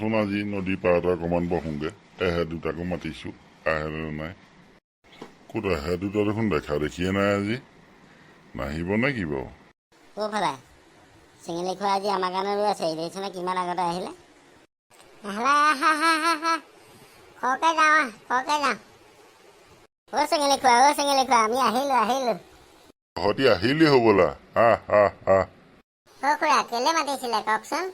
আহচোন, আজি নদীৰ পাৰতে অকণমান বহোঁগৈ। এহেঁত দুটাকো মাতিছোঁ, আহে নে নাই। ক'ত এহেঁত দুটা দেখোন দেখা দেখিয়ে নাই, আজি নাহিব নে কি বাৰু? ক'ফালে চেঙেলী খুৰা আজি আমাৰ কাৰণে ৰৈ আছে। দেখিছেনে কিমান আগতে আহিলে। নহ'লে হা হা হা হা, খৰকৈ যাওঁ আহ, খৰকৈ যাওঁ। অ' চেঙেলী খুৰা, অ' চেঙেলী খুৰা, আমি আহিলোঁ আহিলোঁ। তহঁতি আহিলি হ'বলা। আহ আহ আহ। অ' খুৰা, কেলৈ মাতিছিলে কওকচোন?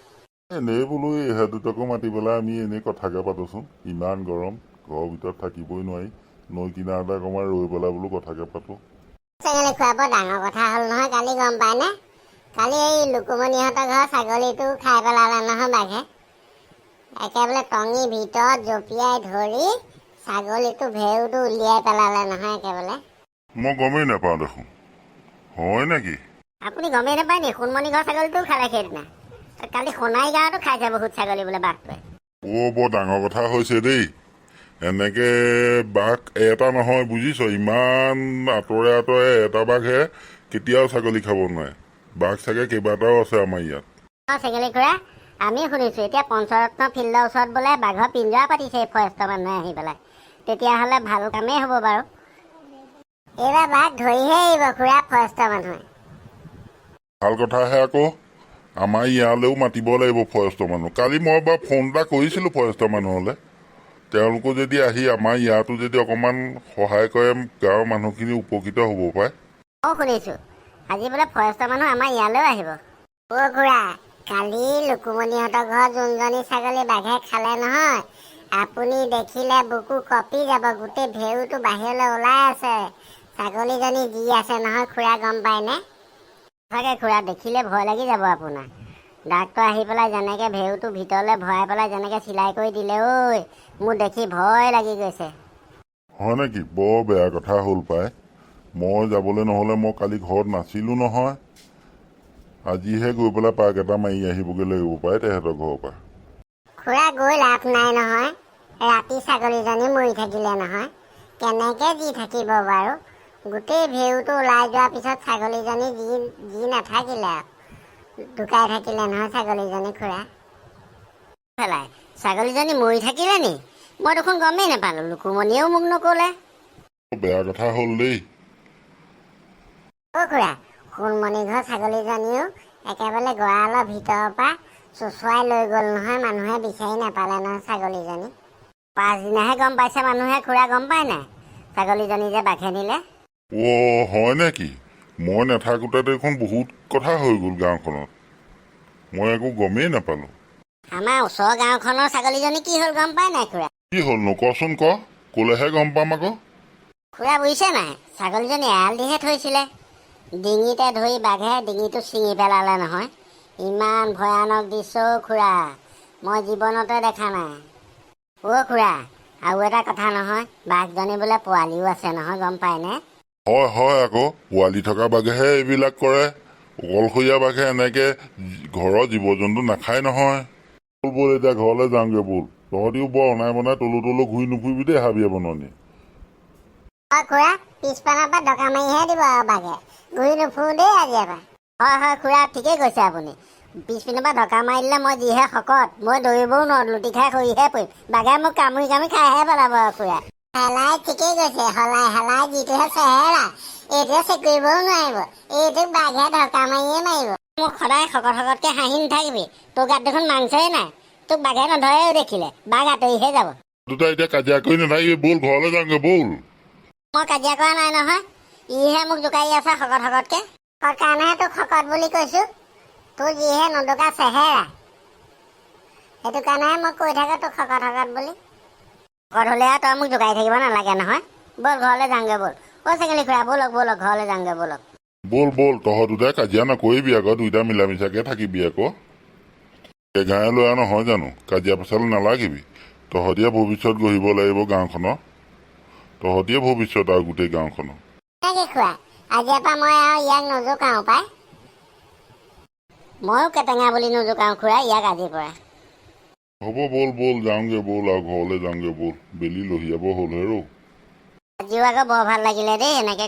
এনেই বোলো, ইহঁত দুটাকো মাতি পেলাই আমি এনেই কথাকে পাতোচোন। ইমান গৰম, ঘৰৰ ভিতৰত থাকিবই নোৱাৰি। নৈ কিনাৰতে অকণমান ৰৈ পেলাই বোলো কথাকে পাতোঁ। চেঙেলী খুৰা, বৰ ডাঙৰ কথা হ'ল নহয় কালি, গম পায়নে? কালি এই লুকুমণিহঁতৰ ঘৰৰ ছাগলীটো খাই পেলালে নহয় বাঘে। একেবাৰে টঙি ভিতৰত জঁপিয়াই ধৰি ছাগলীটো ভেউটো উলিয়াই পেলালে নহয় একেবাৰে। মই গমেই নাপাওঁ দেখোন, হয় নেকি? আপুনি গমেই নাপায় নি? সোণমণি ঘৰ ছাগলীটোও খালে সেইদিনা। কালি সোণাই গাঁৱতো খাইছে বহুত ছাগলী বোলে বাঘটোৱে। অ' বৰ ডাঙৰ কথা হৈছে দেই। এনেকে বাঘ এটা নহয়, বুজিছ? ইমান আঁতৰে আঁতৰে এটা বাঘে কেতিয়াও ছাগলী খাব নোৱাৰে। বাঘ চাগে কেইবাটাও আছে আমাৰ ইয়াত। অঁ চেঙেলী খুৰা, আমি শুনিছোঁ এতিয়া পঞ্চৰত্ন ফিল্ডৰ ওচৰত বোলে বাঘৰ পিঞ্জৰা পাতিছে এই ফৰেষ্টৰ মানুহে আহি পেলাই। তেতিয়াহ'লে ভাল কামেই হ'ব বাৰু। এইবাৰ বাঘ ধৰিহে আহিব খুৰা ফৰেষ্টৰ মানুহে। ভাল কথাহে আকৌ। আমাৰ ইয়ালৈও মাতিব লাগিব ফৰেষ্টৰ মানুহ। কালি মই বাৰু ফোন এটা কৰিছিলোঁ ফৰেষ্টৰ মানুহলৈ। তেওঁলোকো যদি আহি আমাৰ ইয়াতো যদি অকণমান সহায় কৰে, গাঁৱৰ মানুহখিনি উপকৃত হ'ব পাৰে। ময়ো শুনিছোঁ আজি বোলে ফৰেষ্টৰ মানুহ আমাৰ ইয়ালৈও আহিব। অ' খুৰা, কালি লুকুমণিহঁতৰ ঘৰত যোনজনী ছাগলী বাঘে খালে নহয়, আপুনি দেখিলে বুকু কঁপি যাব। গোটেই ভেউটো বাহিৰলৈ ওলাই আছে। ছাগলীজনী যি আছে নহয় খুৰা, গম পায়নে? সঁচাকে খুৰা, দেখিলে ভয় লাগি যাব আপোনাৰ। ডাক্তৰ আহি পেলাই যেনেকৈ ভেউটো ভিতৰলৈ ভৰাই পেলাই যেনেকৈ চিলাই কৰি দিলে ঐ, মোৰ দেখি ভয় লাগি গৈছে। হয় নেকি? বৰ বেয়া কথা হ'ল পাই। মই যাবলৈ নহ'লে, মই কালি ঘৰত নাছিলোঁ নহয়। আজিহে গৈ পেলাই পাক এটা মাৰি আহিবগৈ লাগিব পাই তেহেঁতৰ ঘৰৰ পৰা। খুৰা, গৈ লাভ নাই নহয়। ৰাতি ছাগলীজনী মৰি থাকিলে নহয়। কেনেকে যি থাকিব বাৰু? গোটেই ভেউটো ওলাই যোৱাৰ পিছত ছাগলীজনী যি যি নাথাকিলে আৰু, ঢুকাই থাকিলে নহয় ছাগলীজনী খুৰা। পেলাই ছাগলীজনী মৰি থাকিলে নি? মই দেখোন গমেই নাপালোঁ, লুকুমণিয়েও মোক নক'লে। বেয়া কথা হ'ল দেই। অ' খুৰা, সোণমণি ঘৰ ছাগলীজনীও একেবাৰে গঁৰালৰ ভিতৰৰ পৰা চোঁচৰাই লৈ গ'ল নহয়। মানুহে বিচাৰি নাপালে নহয় ছাগলীজনী। পাছদিনাহে গম পাইছে মানুহে খুৰা, গম পাই নাই, ছাগলীজনী যে বাঘে নিলে। অ' হয় নেকি? মই নাথাকোঁতে দেখোন বহুত কথা হৈ গ'ল গাঁওখনত, মই একো গমেই নাপালোঁ। আমাৰ ওচৰৰ গাঁওখনৰ ছাগলীজনী কি হ'ল গম পাই নাই খুৰা? কি হ'লনো? কচোন ক, ক'লেহে গম পাম আকৌ। খুৰা, বুজিছে নাই, ছাগলীজনী এৰাল দিহে থৈছিলে। ডিঙিতে ধৰি বাঘে ডিঙিটো ছিঙি পেলালে নহয়। ইমান ভয়ানক দৃশ্য অ' খুৰা, মই জীৱনতে দেখা নাই। অ' খুৰা, আৰু এটা কথা নহয়, বাঘজনী বোলে পোৱালিও আছে নহয়, গম পায়নে? হয় হয় আকৌ, পোৱালি থকা বাঘেহে এইবিলাক কৰে। অকলশৰীয়া বাঘে এনেকে ঘৰৰ জীৱ জন্তু নাখায় নহয়। ব'ল ব'ল, এতিয়া ঘৰলৈ যাওঁগে ব'ল। তহঁতিও বৰ অনাই বনাই তলো তলো ঘূৰি নুফুৰিবি দেই হাবিয়ে বননি। হয় খুৰা, পিছপানৰ পৰা ডকা মাৰিহে দিব আৰু বাঘে। ঘূৰি নুফুৰো দেই আজিৰ পৰা। হয় হয় খুৰা, ঠিকেই কৈছে আপুনি। পিছপিনৰ পৰা ঢকা মাৰি দিলে মই যিহে শকত, মই দৌৰিবও নোৱাৰো, লুটি খাই সৰিহে পৰিম। বাঘে মোক কামুৰি কামুৰি খাইহে পেলাব আৰু খুৰা। হেলাই ঠিকেই কৈছে। হলাই হলাই যিটোহে চেহেৰা, এইটোৱে চেকুৰিবও নোৱাৰিব। এইটোক বাঘে ঢকা মাৰিয়ে মাৰিব। মোক সদায় শকত শকতকে হাঁহি নাথাকিবি। তোৰ গাত দেখোন মাংসই নাই। তোক বাঘে নধৰেও, দেখিলে বাঘ আঁতৰিহে যাব। দুটা এতিয়া কাজিয়া কৰি নাথাকিবি, ব'ল ঘৰলৈ যাওঁগে ব'ল। মই কাজিয়া কৰা নাই নহয়, ইহে মোক জোকাৰি আছে শকত শকতকে। শকত কাৰণেহে তোক শকত বুলি কৈছো। তোৰ যিহে নদকা চেহেৰা, সেইটো কাৰণেহে মই কৈ থাকো তোক শকত শকত বুলি। শকত হ'লে আৰু তই মোক জোকাৰি থাকিব নালাগে নহয়। ব'ল ঘৰলৈ যাওঁগে ব'ল। অ' চেঙেলী খুৰা, ব'লক ব'লক, ঘৰলৈ যাওঁগে ব'লক। ব'ল ব'ল, তহঁত দুটাই কাজিয়া নকৰিবি আকৌ, দুইটা মিলা মিছাকে থাকিবি আকৌ। গাঁৱে ল'ৰা নহয় জানো? কাজিয়া পেচাল নালাগিবি। তহঁতিয়ে ভৱিষ্যত গঢ়িব লাগিব গাঁওখনৰ, তহঁতিয়ে ভৱিষ্যত আৰু গোটেই গাঁওখনৰ। কেনেকে খোৱা, আজিৰ পৰা মই আৰু ইয়াক নোজোকাওঁ পাই। ময়ো কেটেঙা বুলি নোজোকাওঁ খুৰা ইয়াক আজিৰ পৰা। হ'ব, ব'ল ব'ল, যাওঁগে ব'ল আৰু ঘৰলৈ যাওঁগে ব'ল। বেলি লহিয়াব হ'ল হেৰৌ। আজিও আকৌ বৰ ভাল লাগিলে দেই এনেকে।